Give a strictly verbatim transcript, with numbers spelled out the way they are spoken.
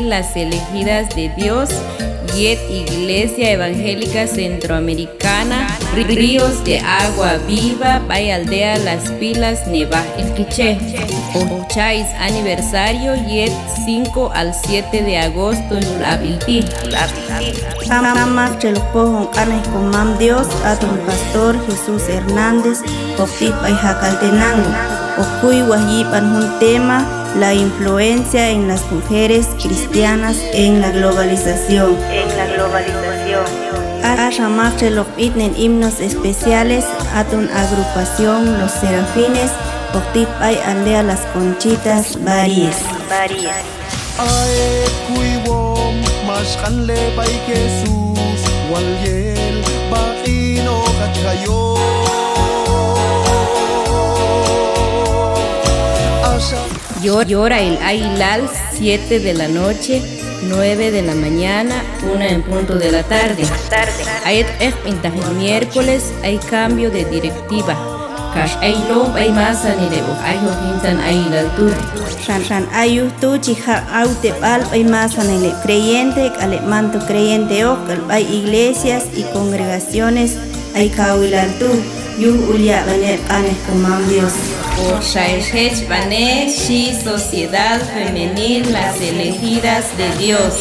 Las Elegidas de Dios yet Iglesia Evangélica Centroamericana Ríos de Agua Viva b'ay aldea Las Pilas, Nebaj, El Quiché. Hoq cha' is aniversario yet cinco al siete de agosto yul ab'il ti'. K'am maktxel hoq pojon q'anej Komam Dios, aton pastor Jesús Hernández hoq tit b'ay Jacaltenango. Hoq kuywaj yib'an jun tema: la influencia en las mujeres cristianas en la globalización. Axa maktxel hoq b'itnen himnos especiales, aton agrupación Los Serafines hoq tit b'ay aldea Las Conchitas, Barillas. A hek'kuywom max q'anle b'ay Jesús, wal yel b'aq'in hoq hach jayoq. Axa Yor-, yorail ayilal, siete de la noche, nueve de la mañana, una en punto de la tarde. A yet q'eqb'intaqil miércoles ay cambio de directiva. Kax ay lom b'ay masanil heb' hoq ayjoq yintzan ayilal tu'. Xan, xan ay yuj tu' chi jaq' awteb'al b'ay masanil heb' creyente k'al heb' manto creyenteoq k'al b'ay iglesias y congregaciones ay kawilal tu' yuj ul yab'en heb' q'anej Komam Dios. Hoqxa ex jechb'anej, xhi Sociedad Femenil Las Elegidas de Dios.